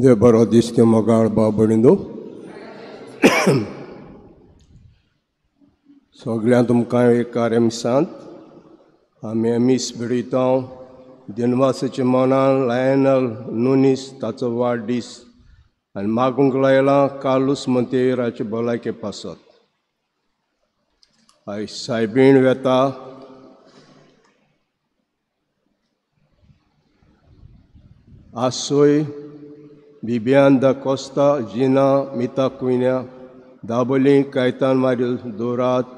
देव बरो दीस त्यो मोगाळ बाबणींदो सगळ्यां तुमकां एक कार्य सांत आमी मीस बरयता दिनवासाच्या मनान लायनल नुनीस ताचो वाडदीस आनी मागूंक लायला कार्लूस मंतेराचे भलायके पासत. आयज सायबीण वेता आसोय Bibian da Costa, Gina Mita Cunha, Dabolim Caetano Mario Dourado,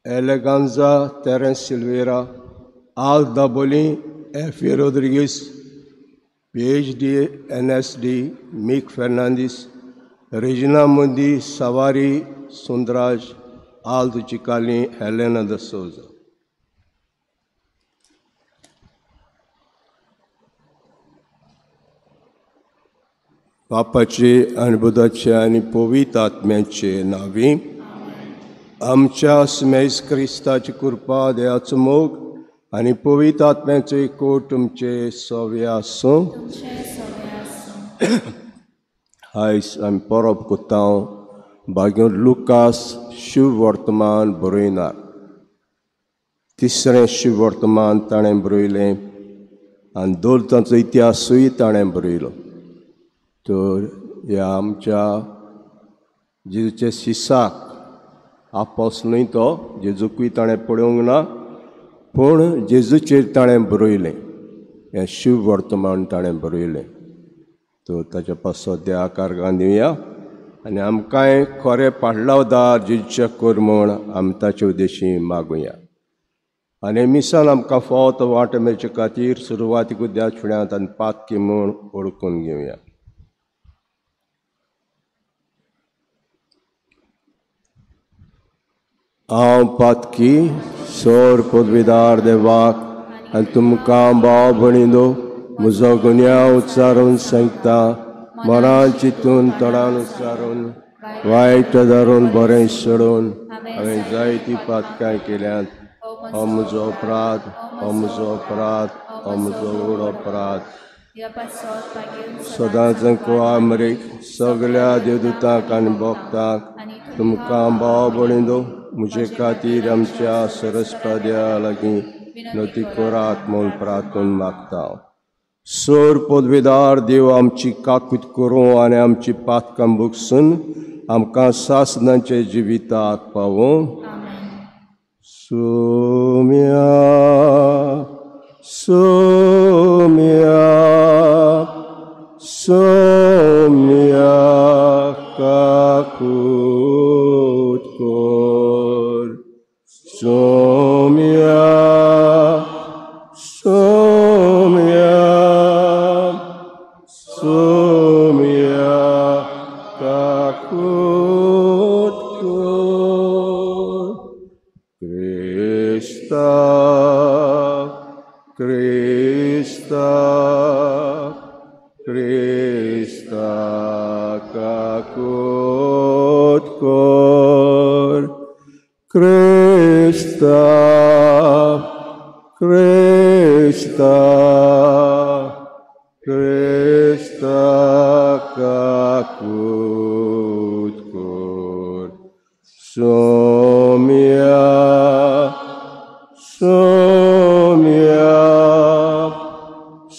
Eleganza Terence Silveira, Al Dabolim F. Rodrigues, PhD NSD Mick Fernandes, Regina Mundi Savari Sundraj, Aldo Chicali, Helena da Souza. बापाचे आनी बुधाचे आनी पवित्र आत्म्याचे नांवी आमच्या स्मेस क्रिस्ताची कृपा, देवाचो मोग आनी पवित्र आत्म्याचो एकवट तुमचे सवे आसूं. आयज आमी परब कोत्ता भाग्यो लुकास शिववर्तमान बरयनार. तिसरें शिववर्तमान ताणें बरयलें आनी दोन तांचो इतिहासूय ताणें बरयलो. तर ह्या आमच्या जेजूच्या शिसाक आपोस न्हय तो जेजूकूय ताणें पळोवंक ना, पूण जेजूचेर ताणें बरयलें हें शिववर्तमान ताणें बरयलें. तर ताच्या पासत देवा कारगान दिवया आनी आमकांय खरें पाडलावदार जेजूचे कर म्हूण आमी ताचे उद्देशी मागुया. आनी मिसान आमकां फावो तो वाट मेळचे खातीर सुरवातीक देवा फुड्यांत आनी पातकी म्हूण वळखून घेवया. हांव पातकी सोर पदवीदार देवाक आनी तुमकां भाव भयणींनो म्हजो गुन्यांव उच्चारून सांगता, मनान चिंतून तोंडान उच्चारून वायट धरून बरें सोडून हांवें जायतीं पातकां केल्यांत. हो म्हजो अपराध, हो म्हजो अपराध, हो म्हजो व्हड अपराध. सदांच कुवामरीक सगळ्या देवदूतांक आनी भक्तांक तुमकां भाव भयणींनो म्हजे खातीर आमच्या सरस्पद्या लागीं नती करात म्हूण प्रार्थना मागता. सोर पदवीदार देव आमची काकूत करूं आनी आमची पातकां भोगसून आमकां सासणाच्या जिविताक पावूं. सोम्या सोम्या सोम्या काकूत कर, सोम्या सोम्या सोम्या काकूत कर. क्रिस्ता क्रिस्ता क्रिस्ता काकूत कर, क्रिस्ता क्रिस्ता क्रिस्ता काकूत कर. सोम्या सोम्या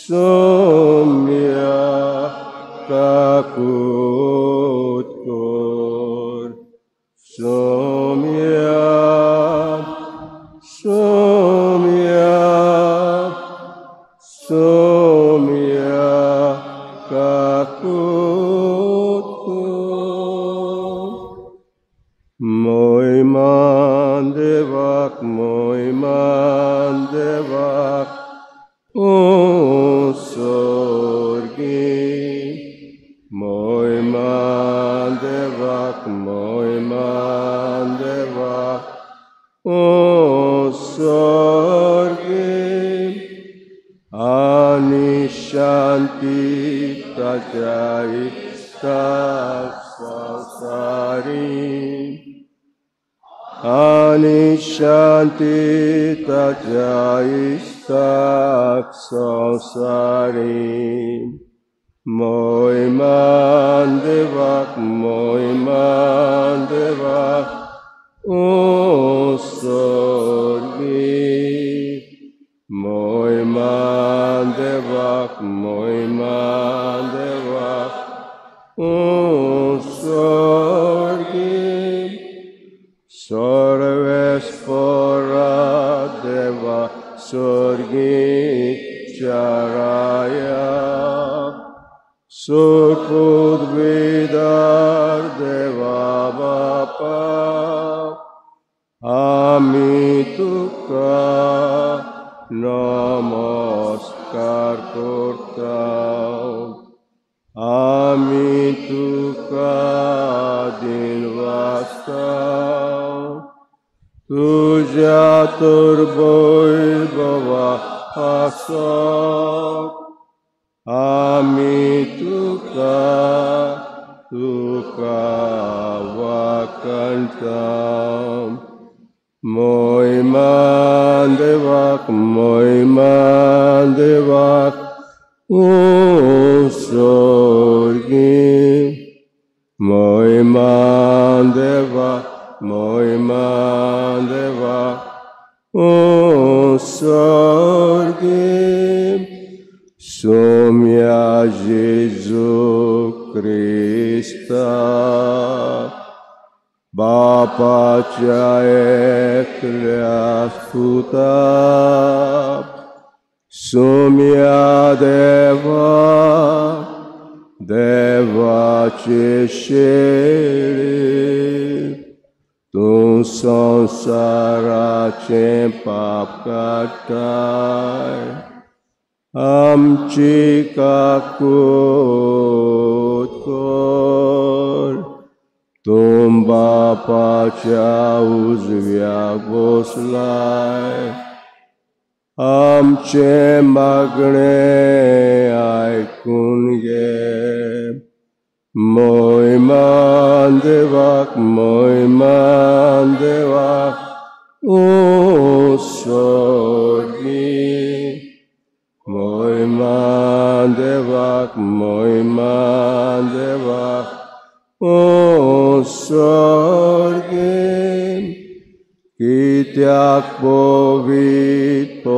सोम्या काकूत कर, सोम्या सोम्या सोम्या काकूत कर. मोयमान देवाक मोयमान देवाक सोर्गी, मोयमान देवाक मोयमान देवाक सोर्गी, आनी शांती ताच्या इश्टाक संवसारी, आनी शांती ताच्या इश्टाक संवसारी. मोयमान देवाक मोयमान देवाक उसोर्गी मोयमान देवाक मोयमान देवाक उसोर्गी सर्वेस्परा देवा स्वर्गी चाराया सुखुद्विदार देवा बापा आमी तुका नमस्कार करता आमी तुका दिन वाचता तुज्या तर वैभवा आसत आमी तुका तुका वाकणता मोयमान देवाक मोयमान देवाक उसोर्गी मोयमान देवाक मोयमान देवाक उसोर्गी सोम्या जेजू क्रिस्ता बापाच्या एकल्या पुता सोम्या देवा देवाचे शेळी तूं संवसाराचें पाप काडटाय आमची काकूत कर तूं बापाच्या उजव्या बसलाय आमचें मागणें आयकून घे मोयमान देवाक मोयमान देवाक उसोर्गी मोयमान देवाक मोयमान देवाक उसोर्गी कित्याक पवित्र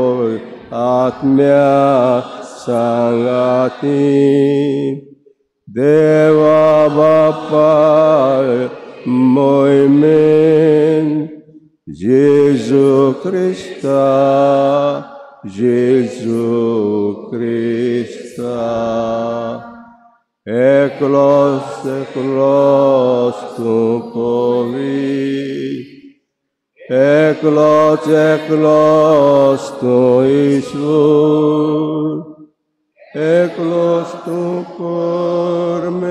आत्म्या सांगाती देवा बापा मोयमेन जेजू क्रिस्ता जेजू क्रिस्ता एकलोस एकलोस तूं पवित्र एकलोच एकलोस तूं ईश्वर एकलोस तूं परमेश्वर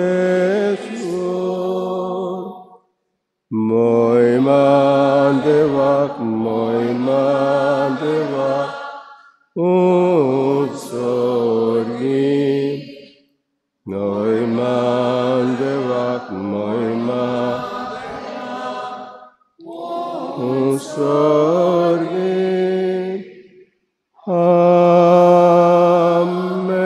मोयमान देवाक मोयमान देवाक उसोर्गी मोयमान देवाक मोयमान उसोर्गी आमेन.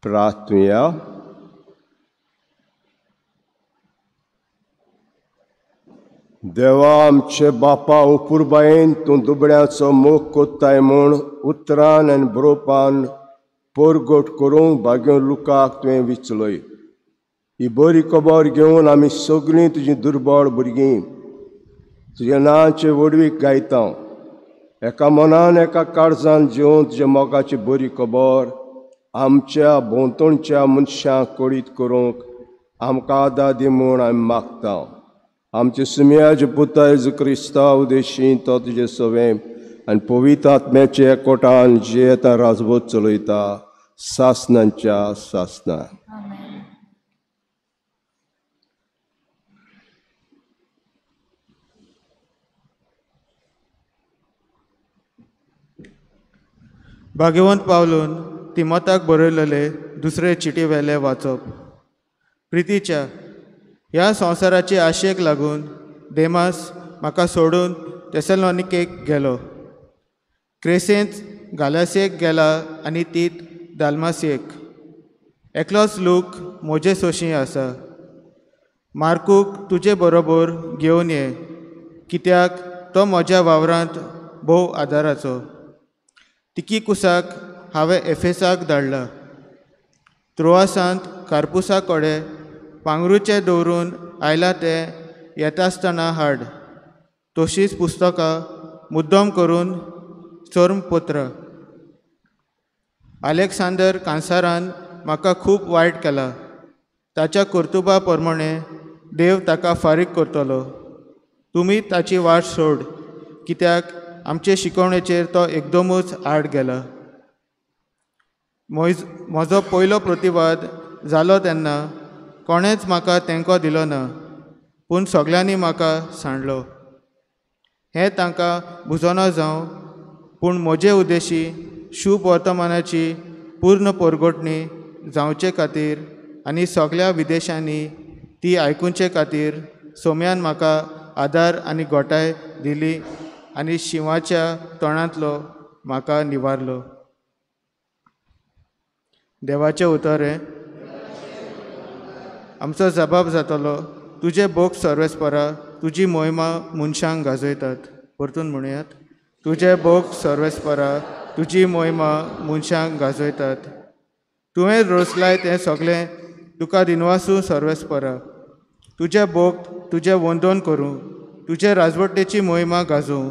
प्रार्थुया. देवा आमचे बापा अपुरबायेन तूं दुबळ्याचो मोग कोत्ताय म्हूण उतरान आनी बरोवपान परगट करूंक भाग्यो लुकाक तुवें विचलय. ही बरी खबर घेवन आमी सगळीं तुजी दुर्बळ भुरगीं तुज्या नांवाचे व्हडवीक गायता. एका मनान एका काळजान जेवन तुज्या मोगाची बरी खबर आमच्या भोंवतणच्या मनशांक कळीत करूंक आमकां आदार दी म्हूण आमी मागता. आमचे सुमयाचे पुता जेजू क्रिस्ता उदेशी तो तुजे सवें आनी पवित्र आत्म्याचे एकवटान जियेता राजवट चलयता सासनांच्या सासना. भाग्यवंत पावलून तिमोताक बरयलेले दुसरे चिटी वेले वाचप. प्रितीच्या ह्या संवसाराचे आशेक लागून देमास म्हाका सोडून तेसलोनिकेक गेलो. क्रेसेंत गालासेक गेला आनी तीत दालमासयेक. एकलोच लूक म्हजे सोशी आसा. मार्कूक तुजे बरोबर घेवन ये, कित्याक तो म्हज्या वावरांत भोव आदाराचो. तिकीकुसाक हांवें एफेसाक धाडला. त्रोआसांत कार्पुसा कडेन पांगरूचें दवरून आयलां तें येतासतना हाड. तशींच पुस्तकां मुद्दम करून चर्मपत्र. आलेक्सांदर कांसारान म्हाका खूब वायट केला. ताच्या कर्तुबा प्रमाणें देव ताका फारीक करतलो. तुमी ताची वाट सोड, कित्याक आमचे शिकवणेचेर तो एकदमूच आड गेला. म्हजो पयलो प्रतिवाद जालो तेन्ना कोणेंच म्हाका तेंको दिलो ना, पूण सगल्यांनी म्हाका सांडलो. हें तांकां बुजोना जावं, पूण म्हजे उद्देशी शुभ वर्तमानाची पूर्ण परगटणी जावचे खातीर आनी सगल्या विदेशांनी ती आयकुचे खातीर सोम्यान म्हाका आदार आनी गोठाय दिली आनी शिंवाच्या तोंडांतलो म्हाका निवारलो. देवाचें उतर हें. आमचो जबाब जातलो, तुजे भोग सर्वेस्परा, तुजी मोहिमा मनशांक गाजयतात. परतून म्हणयात, तुजे भोग सर्वेस्परा, तुजी मोहिमा मनशांक गाजयतात. तुवें रोसलाय तें सगळें तुका दिनवासू सर्वेस्परा. तुजे भोग तुजें वंदन करूं, तुजे राजवटेची मोहिमा गाजोवं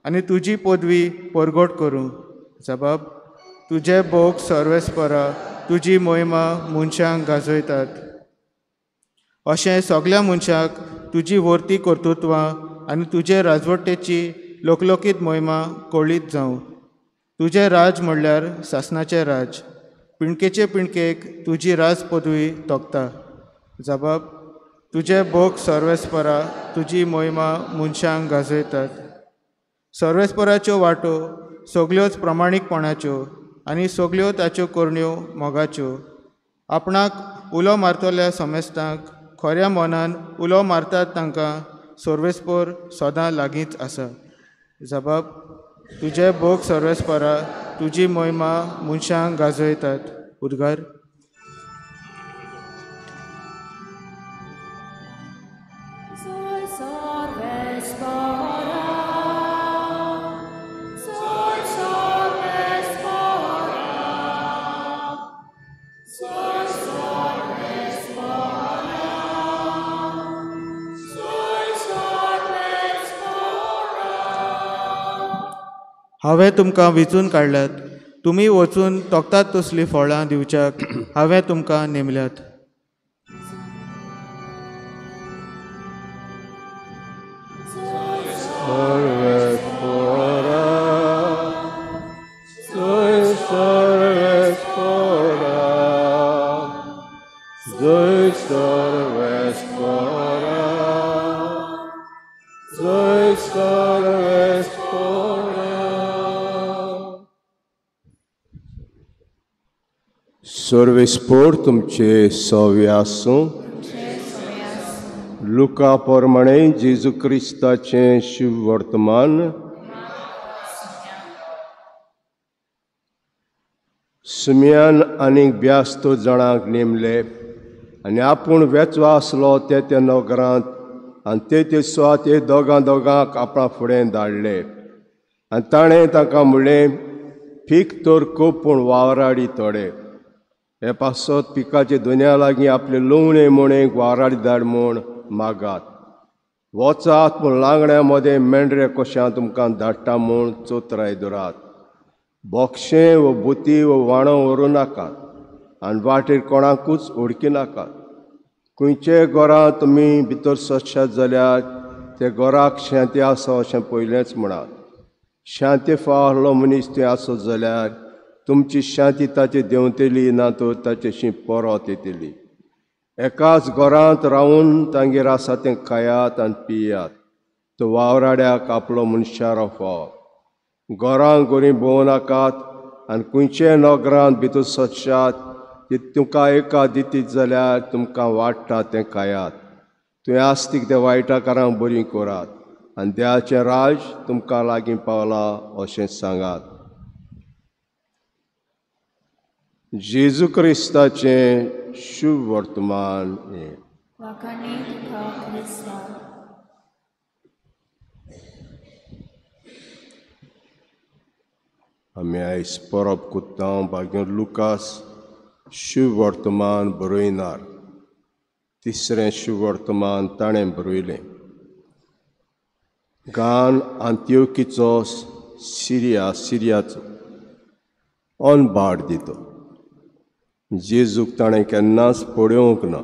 आनी तुजी पदवी परगट करूं. जबाब, तुजे भोग सर्वेस्परा, तुजी मोहिमा मनशांक गाजयतात. अशें सगल्या मनशांक तुजी वर्ती कर्तृत्वां आनी तुजे राजवटेची लोकलोकीत मोहिमा कळीत जावं. तुजें राज म्हणल्यार सासणाचें राज, पिणकेचे पिणकेक तुजी राज पदवी तोखता. जबाब, तुजे भोग सर्वेस्परा, तुजी मोहिमा मनशांक गाजयतात. सर्वेस्पराच्यो वाटो सगल्योच प्रमाणीकपणाच्यो आनी सगल्यो ताच्यो करण्यो मोगाच्यो. आपणाक उलो मारतल्या समेस्तांक खऱ्या मनान उलो मारतात तांकां सर्वेस्पर सदां लागींच आसा. जबाब, तुजे भोग सर्वेस्परा, तुजी मोहिमा मनशांक गाजयतात. उद्गार. हांवें तुमकां विंचून काडल्यात, तुमी वचून तोखतात तसलीं फळां दिवच्याक हांवें तुमकां नेमल्यात. सर्वेस्पोर तुमचे सव्य आसूं. लुका प्रमाणे जेजू क्रिस्ताचें शुभ वर्तमान. सुम्यान आनीक ब्यास्त जाणांक नेमले आनी आपूण वेचो आसलो ते त्या नगरांत आनी ते ते सुवाते दोगां दोगांक आपणा फुडें धाडले. आनी ताणें तांकां म्हणलें, पीक तर खूब पूण वावराडी थोडे. हे पासत पिकाचे दोनया लागीं आपले लुवणे मुणेक वावराडी धाड म्हूण मागात. वचात पूण लांगड्या मदें मेंढरे कश्या तुमकां धाडटा म्हूण चोत्राय दवरात. बोक्षें वो बुती वो वाणो व्हरूं नाकात आनी वाटेर कोणाकूच उडकी नाकात. खंयचे घरां तुमी भितर सरशात जाल्यार ते घराक शांती आसा अशें पयलेंच म्हणात. शांती फावलो मनीस थंय आसत जाल्यार तुमची शांती ताची देंवतली, ना तर ताचेशी परत येतली. एकाच घरांत रावून तांगेर आसा तें खायात आनी पियात. तो वावराड्याक आपलो मनशारो फाव. घरां गोरीं भोंवू नाकात आनी खंयचे नगरांत भितर सरशात ती तुमकां एका दितीत जाल्यार तुमकां वाडटा तें खायात. तुवें आस्तीक त्या वायटाकारांक बरीं करात आनी देवाचें राज तुमकां लागीं पावलां अशें सांगात. जेजू क्रिस्ताचें शुभ वर्तमान हें. आमी आयज परब कोत्ता भाग्यो लुकास शुभ वर्तमान बरयनार. तिसरें शुभ वर्तमान ताणें बरयलें. गान आंत्योकीचो सिरिया सिरियाचो अनबाड दितो. जेजूक ताणें केन्नाच पळोवंक ना,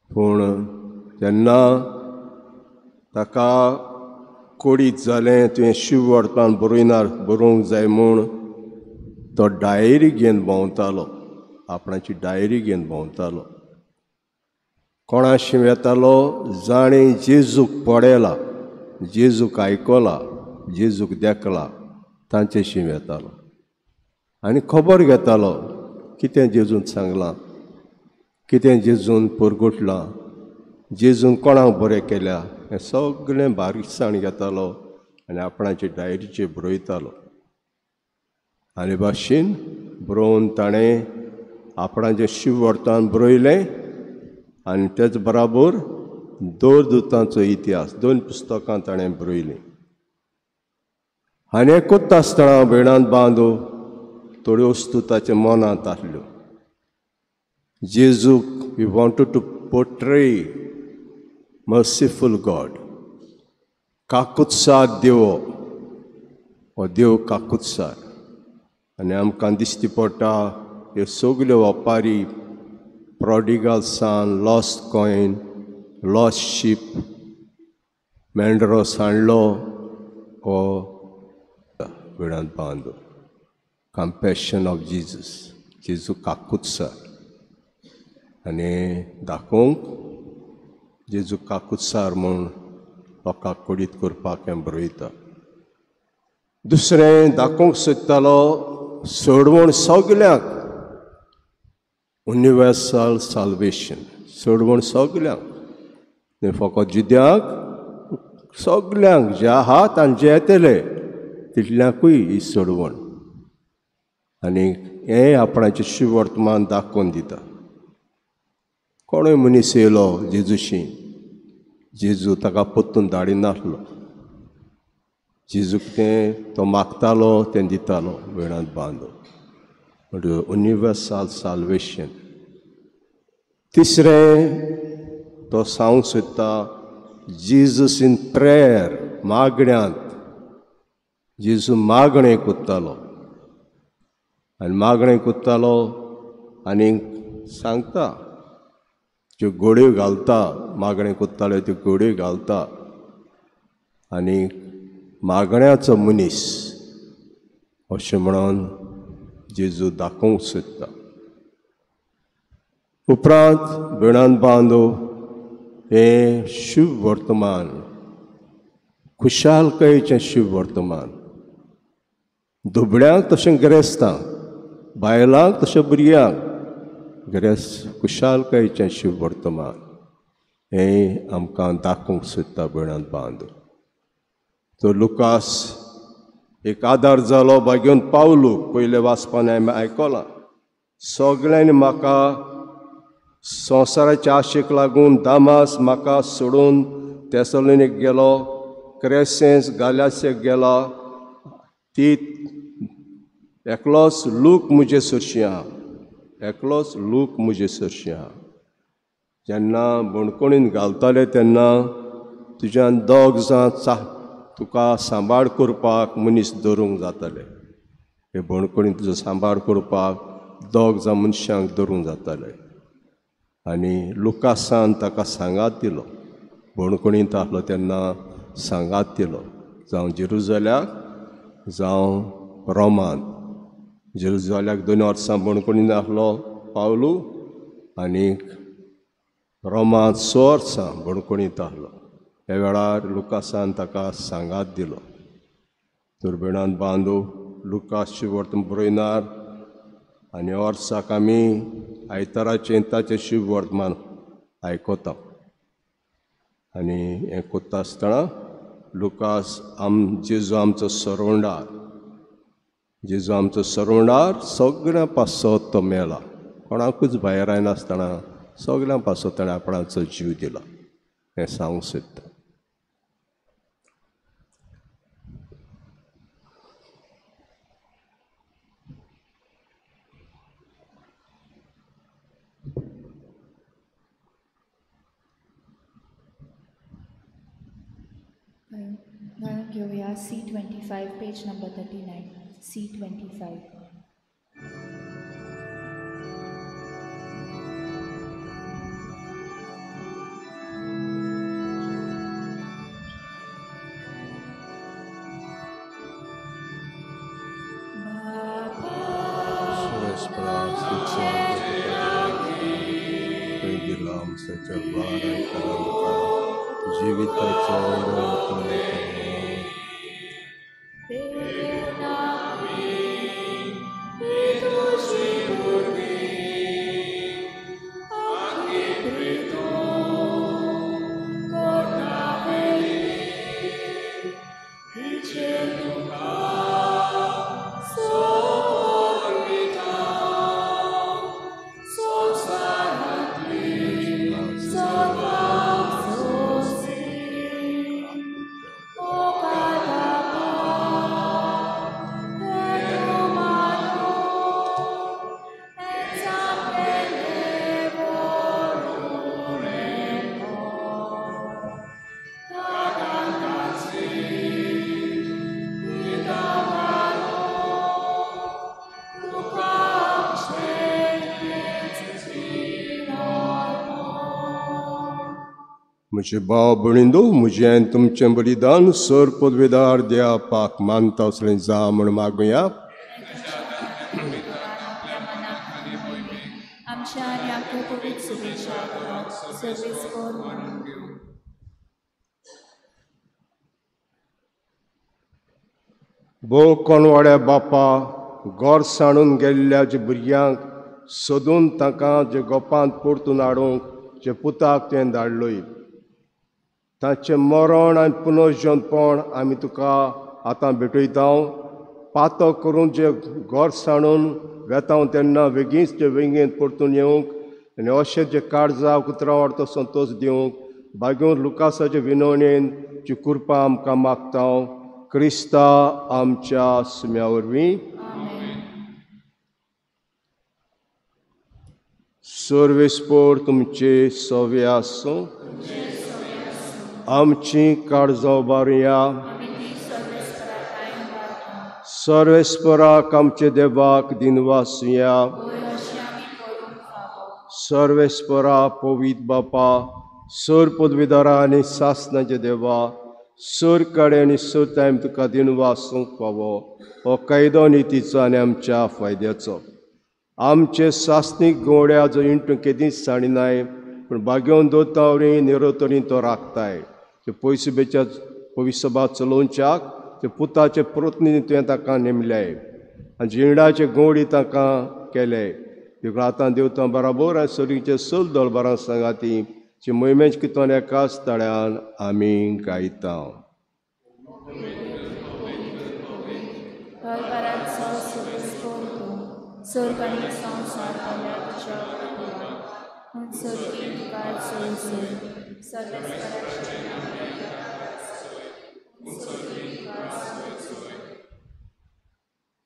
पूण तेन्ना ताका कोडीत जालें तुवें शुभ वर्तमान बरयनार बरोवंक जाय म्हूण तो डायरी घेवन भोंवतालो, आपणाची डायरी घेवन भोंवतालो. कोणाशी येतालो जाणें जेजूक पळयला, जेजूक आयकला, जेजूक देखला तांचेशी येतालो आनी खबर घेतालो कितें जेजून सांगलां, कितें जेजून परगटलां, जेजून कोणाक बरें केल्या हें सगळें बारीकसाण घेतालो आनी आपणाचे डायरीचेर बरयतालो. आनी भाशेन बरोवन ताणें आपणाचें शुभ वर्तमान बरयलें आनी तेच बराबर दोन दुतांचो इतिहास दोन पुस्तकां ताणें बरयलीं. आनी एकूच आसतना भयणांत बांदो थोड्यो वस्तू ताच्या मनांत आसल्यो. जेजूक we wanted to portray merciful God, काकुत्सार देव, हो देव काकुत्सार. आनी आमकां दिश्टी पडटा ह्यो सगल्यो वपारी, prodigal son, lost coin, lost sheep, मेंढरो सांडलो हो वेळांत बांदो. कम्पॅशन ऑफ जीजस, जेजू काकुत्सार. आनी दाखोवंक जेजू काकुत्सार म्हूण लोकांक कोडीत करपाक हें बरयता. दुसरें दाखोवंक सोदतालो सोडवण सगल्यांक, युनिवर्सल साल्वेशन, सोडवण सगल्यांक, न्हय फकत जिद्यांक, सगल्यांक जे आहा तांचे येतले तितल्यांकूय ही सोडवण. आनी हें आपणाचें शुभ वर्तमान दाखोवन दिता. कोणूय मनीस येयलो जेजूशी, जेजू ताका परतून धाडिनासलो. जेजूक तें तो मागतालो तें दितालो वेळांत बांदो. Universal salvation. तिसरें तो सांगूंक सोदता जीजस इन प्रेयर, मागण्यांत जेजू मागणें कोत्तालो आनी मागणें कोत्तालो आनी सांगता त्यो गोड्यो घालता, मागणें कोत्ताल्यो त्यो गोड्यो घालता आनी मागण्याचो मनीस अशें म्हणून जेजू दाखोवंक सोदता. उपरांत भयणान बांदो हें शुभ वर्तमान, खुशालकायेचें शुभ वर्तमान, दुबळ्यांक तशें गिरेस्तांक, बायलांक तशें भुरग्यांक गिरेस्त खुशालकायेचें शुभ वर्तमान हें आमकां दाखोवंक सोदता भयणान बांदो. तो लुकास एक आदार जालो भाग्योन पावलू, पयले वाचपान हांवें आयकलां, सगळ्यांनी म्हाका संवसाराच्या आशेक लागून दामास म्हाका सोडून तेसलोनीक गेलो, क्रेसेंस गाल्यासेक गेला, ती एकलोच लूक म्हजे सरशी आहा, एकलोच लूक म्हजे सरशी आहा. जेन्ना बणकोणीन घालताले तेन्ना तुज्यान दोग जाण तुका सांबाळ करपाक मनीस धरूंक जाताले. हे बणकोणीन तुजो सांबाळ करपाक दोग जाण मनशांक धरूंक जाताले. आनी लुकासान ताका सांगात दिलो, बणकोणींत आसलो तेन्ना सांगात दिलो, जावं जेरुजाल्याक जावं रोमान. जेरुजाल्याक 2 वर्सां बणकोणींत आसलो पावलू आनी रोमांत 6 वर्सां बणकोणींत आसलो. ह्या वेळार लुकासान ताका सांगात दिलो. तर भयणान बांदो लुकास शुभ वर्तमान बरयनार आनी वर्साक आमी आयताराचें ताचें शुभ वर्तमान आयकता. आनी हें कोत्ता आसतना लुकास जेजू आमचो सरवंडार, जेजू आमचो सरवणार सगळ्यां पासत तो मेला, कोणाकूच भायर आयनासतना सगळ्यां पासत ताणें आपणाचो जीव दिला हें सांगूंक सोदता. गाणं घेऊया C25 page number 39 C25. म्हजे भाव भयणींनो, म्हजें आनी तुमचें बलिदान सर पदवेदार देवाक मानता असलें जा म्हूण मागुया. भोव कोणवाड्या बापा घर सांडून गेल्ल्या जे भुरग्यांक सोदून तांकां जे गोपांत परतून हाडूंक जे पुताक तुवें धाडलोय, ताचें मरण आनी पुनर्जनपण आमी तुका आतां भेटयता. पातो करून जे घर सांडून वेता तेन्ना वेगींच ते वेगेंत परतून येवंक आनी अशें जे काळजाक उतरां वाडतो संतोश दिवंक बागेवन लुकासाचे विनवणेन जी कृपा आमकां मागता क्रिस्ता आमच्या सुम्या वरवीं. सर्वेस्पोर तुमचे सवे आसूं. आमची काळजां उबारुया. सर्वेस्पराक आमचे देवाक दिनवासुया. सर्वेस्परा पवित्र बापा, सर पदवीदारा आनी सासनाचे देवा, सर कडे आनी सर टायम तुका दिनवासूंक फावो हो कायदो नितीचो आनी आमच्या फायद्याचो. आमचे सासनीक गोड्या जो इंटू केदींच साणिनाय पूण बागेवन दोतावरी निरोतरी तो राखताय. ते पयशे बेच्या पविसभा चलोवच्याक ते पुताचे प्रतिनिधी तुवें ताका नेमल्याय आनी जिणाचे गोडी ताका केले. देखून आतां देवतां बराबर आनी सरीचे सल दळबारां सांगाती जी मोहिमेच कितोन एकाच ताळ्यान आमी गायता.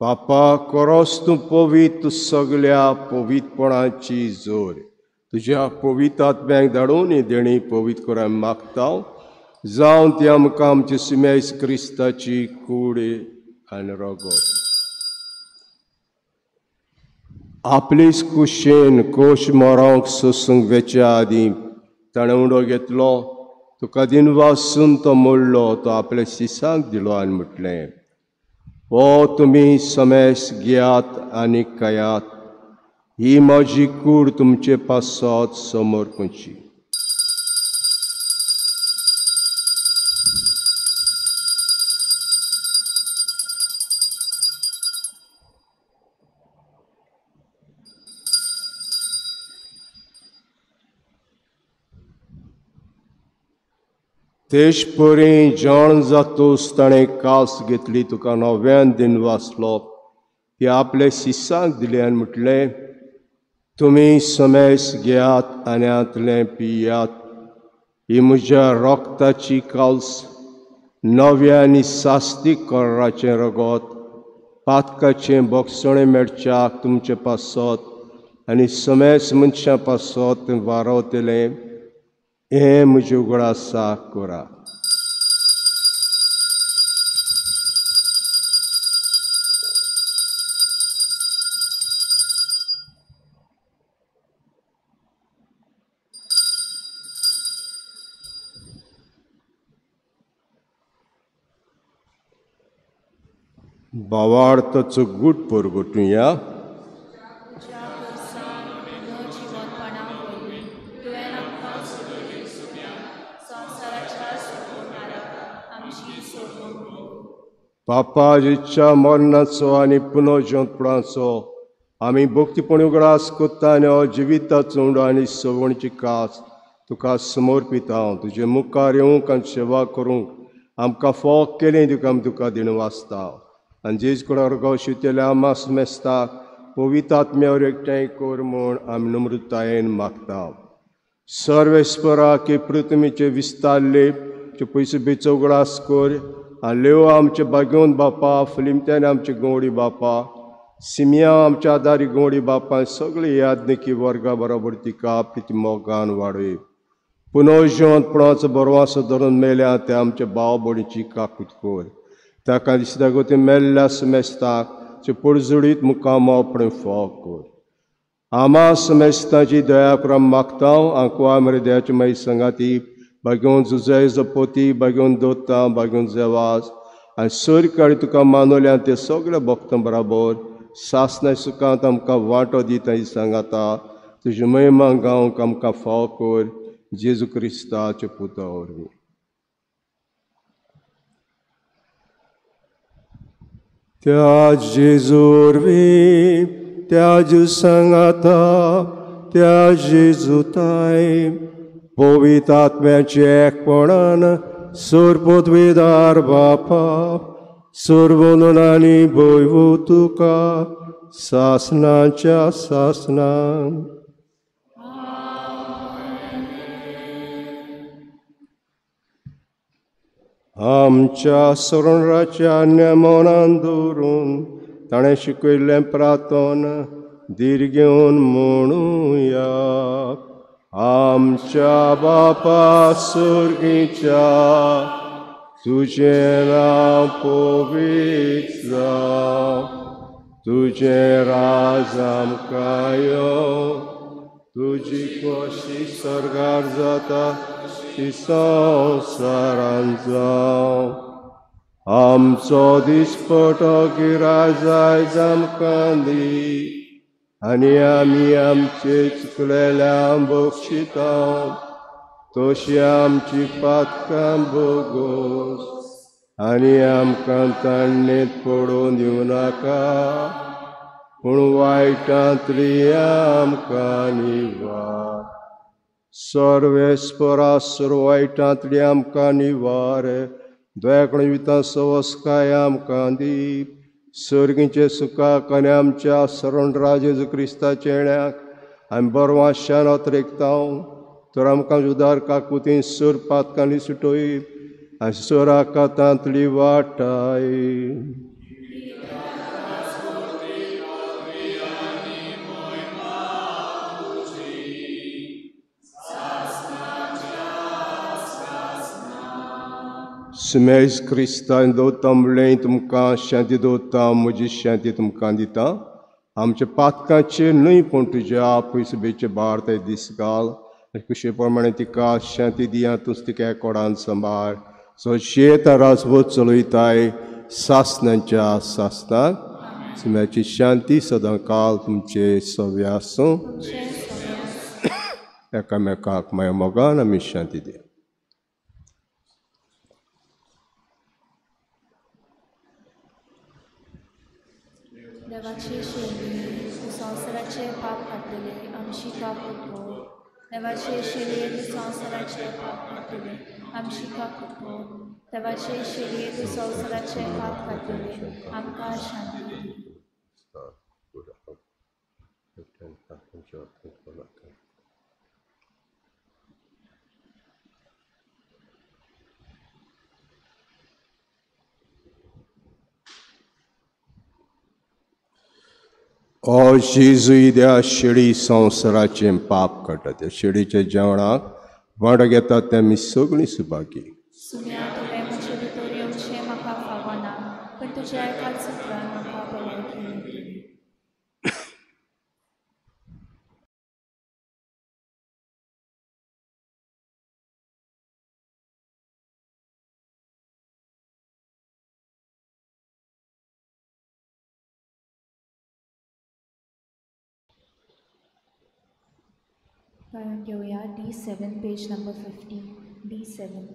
बापा कोरोस तूं पवित्र सगल्या पवित्रपणाची जोर तुज्या पवित्र आत्म्याक धाडून ही देणी पवित्र करून आमी मागता, जावन ती आमकां आमची सुमेस क्रिस्ताची कूड आनी रगत. आपलीच कुशेन कोश मरोंक सोसूंक वेच्या आदीं ताणें उडो घेतलो, तुका दिनवासून तो मोडलो, तो आपल्या शिसांक दिलो आनी म्हटलें, हो तुमी समेस घेयात आनी खायात, ही म्हजी कूड तुमचे पासत समर्पणची. तेच परी जाण जातूच ताणें कास घेतली, तुका नव्यान दिनवासलो ती आपले शिसांक दिली आनी म्हटलें, तुमी समेस घेयात आनी हांतलें पियात, ही म्हज्या रोगताची काल्स, नव्या आनी सास्तीक कराराचें रगत, पातकाचें बोगसणें मेळच्याक तुमचे पासत आनी समेस मनशां पासत वारवतलें, हें म्हजें उगडासाक करा. भावार्थाचो गूट परगटुया. बापाच्या मरणाचो आनी पुनर्जिवंतपणाचो आमी भक्तीपणी उगडास करता आनी हो जिविताचो उंडो आनी सवणची कास तुका समर्पिता. तुजे मुखार येवंक आनी सेवा करूंक आमकां फोग केलें तुका आमी तुका दिण वाचता. आनी जेज कडे शितेल्या मास मेस्ताक पवित्र आत्म्यावर एकठांय कर म्हूण आमी नम्रतायेन मागता. सर्वेस्परा की पृथ्वीचे विस्तारले पयशे बेचो उगडास कर आनी लेव आमचे बागेवन बापा, फिलिमत्यान आमचे गवडी बापा, सिमिया आमच्या आदारी गवडी बापा, सगळे यादनिकी वर्गा बरोबर तिका आपली मोगान वाडय. पुनर्जिवंतपणाचो बरवासो धरून मेल्या ते आमच्या भाव भयणीची काकूत कर. ताका दिसता गो ते मेल्ल्या समेस्ताक पोडजुडीत मुखामो आपणें फोग कर. आमा समेस्ताची दया करून मागता. आंकवा मरे दयाची मागीर सांगाती बागेवन जुजय जपोती, बागेवन दोता, बागेवन जेवास आनी सरकारी तुका मानवल्या ते सगळे भक्तां बराबर सासना सुखांत आमकां वांटो दिता ही सांगाता. तुजी महिमा गावंक आमकां फाव कर, जेजू क्रिस्ताच्या पुता वरवीं. त्या जेजू वरवीं, त्या जेजू सांगाता, त्या जेजूताय पवित्र आत्म्याचे एकपणान सर्वोद्वेदार बापा, सर्वोन आनी भोयवो तुका सासनाच्या सासनान. आमच्या सरणराच्या नेमोनान दवरून ताणें शिकयल्लें प्रार्थन धीर घेवन म्हणुया. आमच्या बापा सुर्गीच्या, तुजें नांव पवित्र जावं, तुजें राज आमकां येवं, तुजी खोशी स्वर्गार जाता ती संवसारान जावं. आमचो दिसपटो गिराय आयज आमकां दी आनी आमी आमचे चुकलेल्या बक्षिता तशी आमची पातकां भोगोस आनी आमकां ताणेंत पडोवन दिवं नाका, पूण वायटांतली आमकां निवार. सर्वेस्परा सर्व वायटांतली आमकां निवार, दयाकडे विता सवस्काय आमकां दी. सर्गीचे सुखाक आनी आमच्या सरण राजेजू क्रिस्ताच्या येण्याक आमी बरवा शान अतरेकता. तर आमकां उदार काकुतीन सर पातकांनी सुटोय आनी सराकातांतली वाटाय. सुमेज क्रिस्तान दवरता म्हणलें तुमकां शांती दवरता, म्हजी शांती तुमकां दिता. आमच्या पातकांचेर न्हय पूण तुज्या पयसुबेचे भार ते दीस घाल आनी कुशे प्रमाणे तिका शांती दिया. तूंच तिका कोडान सांबाळ सो शेत राजवत चलयताय सासनाच्या सासनाक. सुम्याची शांती सदां काल तुमचे सव्य आसूं. एकामेकाक माया मोगान आमी शांती दिया. देवाचे शेली तूं संवसाराचे पाप काडटले, आमची काकूत कर. देवाचे शेलये तूं संवसाराचे पाप काडटले, आमची काकूत कर. देवाचे शेलये तूं संवसाराचे पाप काडटले, आमकां शांती दी. ओ जेजू त्या शेळी संवसाराचें पाप काडटा, त्या शेळीच्या जेवणाक वांटो घेतात ते आमी सगळीं सुभागी. गायन घेवया D7 page number 50 D7.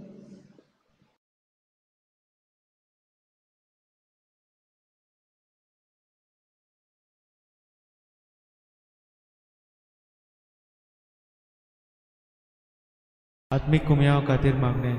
आत्मिक कुमयाव खातीर मागणें.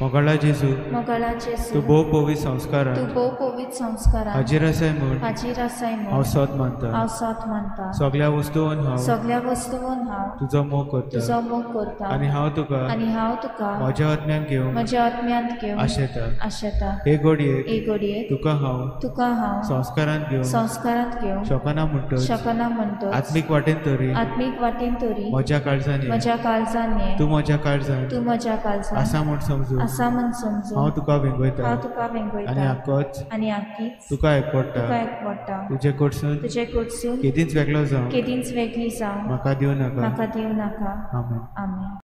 मोगाळा जेजू, मोगाळा जेजू, तूं भोव पवित्र संस्कारान, तूं भोव पवित्र संस्कारान हाजीर आसाय म्हूण, हाजीर आसाय म्हूण हांव सोद मानता, हांव सोद मानता. सगळ्या वस्तून हांव, सगळ्या वस्तून हांव तुजो मोग करता, तुजो मोग करता. आनी हांव तुका, आनी हांव तुका म्हज्या आत्म्यान घेवंक, म्हज्या आत्म्यांत घेवंक आशेता, आशेता. हे घडयेक, हे घडयेक तुका हांव, तुका हांव संस्कारांत घेवंक, संस्कारांत घेवंक शकना म्हणटच, शकना म्हणटच आत्मीक वाटेन तरी, आत्मीक वाटेन तरी म्हज्या काळजान, म्हज्या काळजान ये, तूं म्हज्या काळजान, तूं म्हज्या काळजान आसा म्हूण समजून, आसा म्हूण समजून हांव तुका वेंगयता, हांव तुका वेंगयता. आनी आकोच, आनी आकीच तुका एकवटा, तुका एकवटा. तुजे कडसून, तुजे कडसून केदींच वेगळो जावं, केदींच वेगळी जावं म्हाका दिवं नाका, म्हाका दिवं नाका. आमेन. आमेन.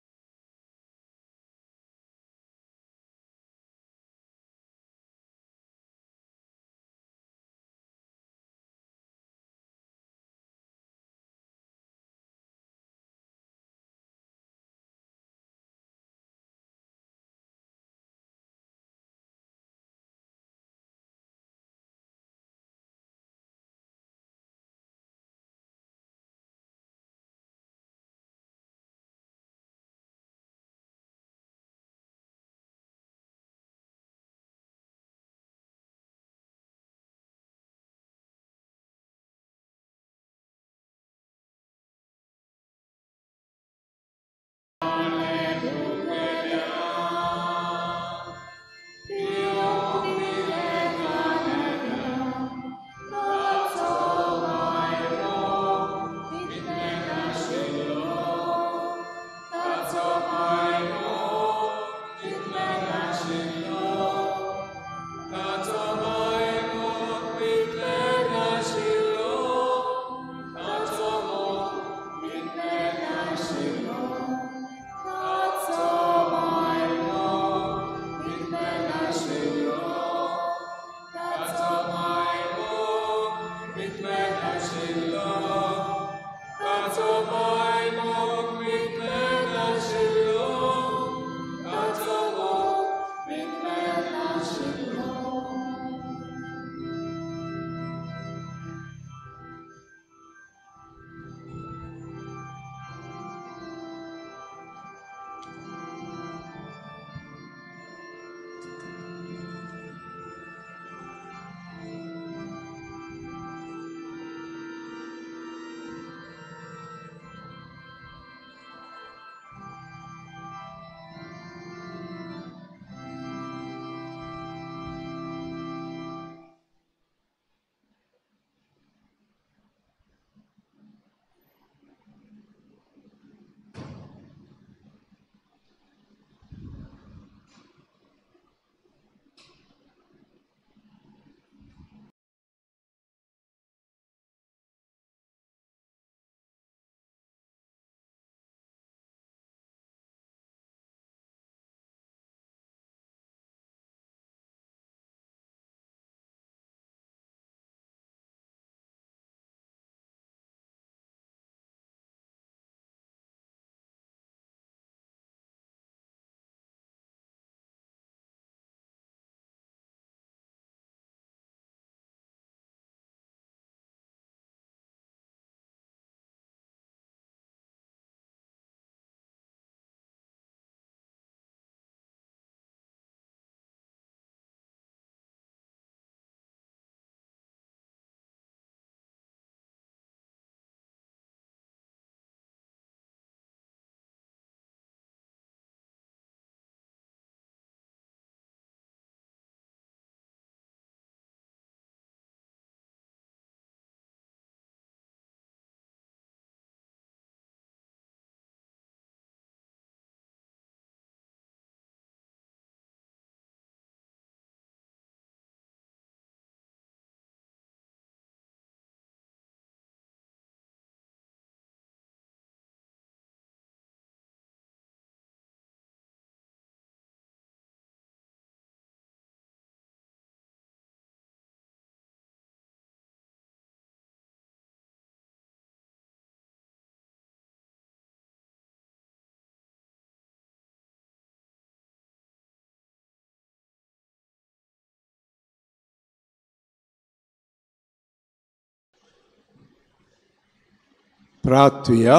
प्रार्थुया.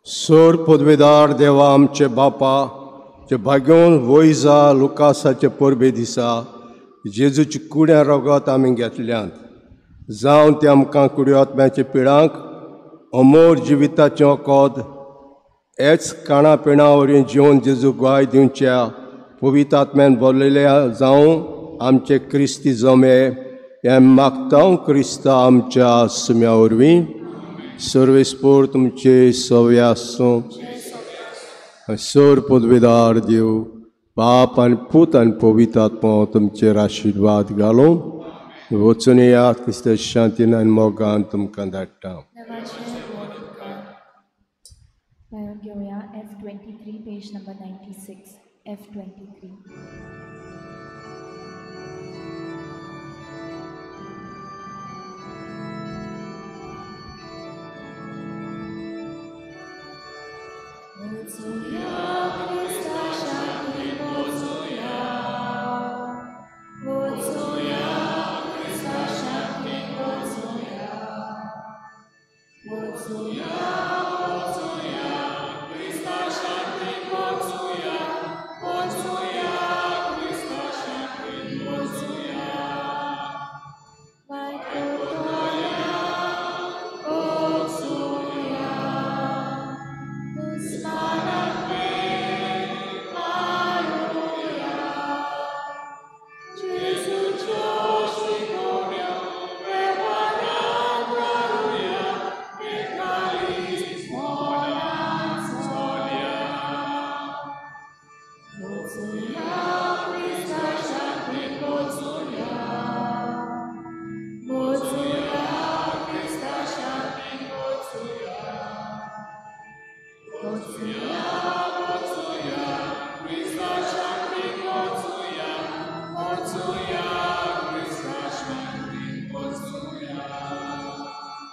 सोर पदवेदार देवा आमचे बापा, जे भाग्योन वयजा लुकासाचे परबे दिसा जेजूची कुड्या रोगत आमी घेतल्यांत, जावन ते आमकां कुड्यो आत्म्याचे पिळांक अमोर जिविताचें वखद हेच काणा पिणा वरवीं जिवन जेजू ग्वाय दिवच्या पवित्र आत्म्यान भरलेल्या जावं आमचे क्रिस्ती जमे हें मागता क्रिस्ता आमच्या सुम्या वरवीं. सर्वेस्पोर तुमचे सवे आसूं. सोर पदवेदार देव बाप आनी पूत आनी पवित्र आत्मो तुमचेर आशिर्वाद घालूं. वचून या क्रिस्त शांतीन आनी मोगान तुमकां धाडटा. घेवया F 23 page number 96 F 23.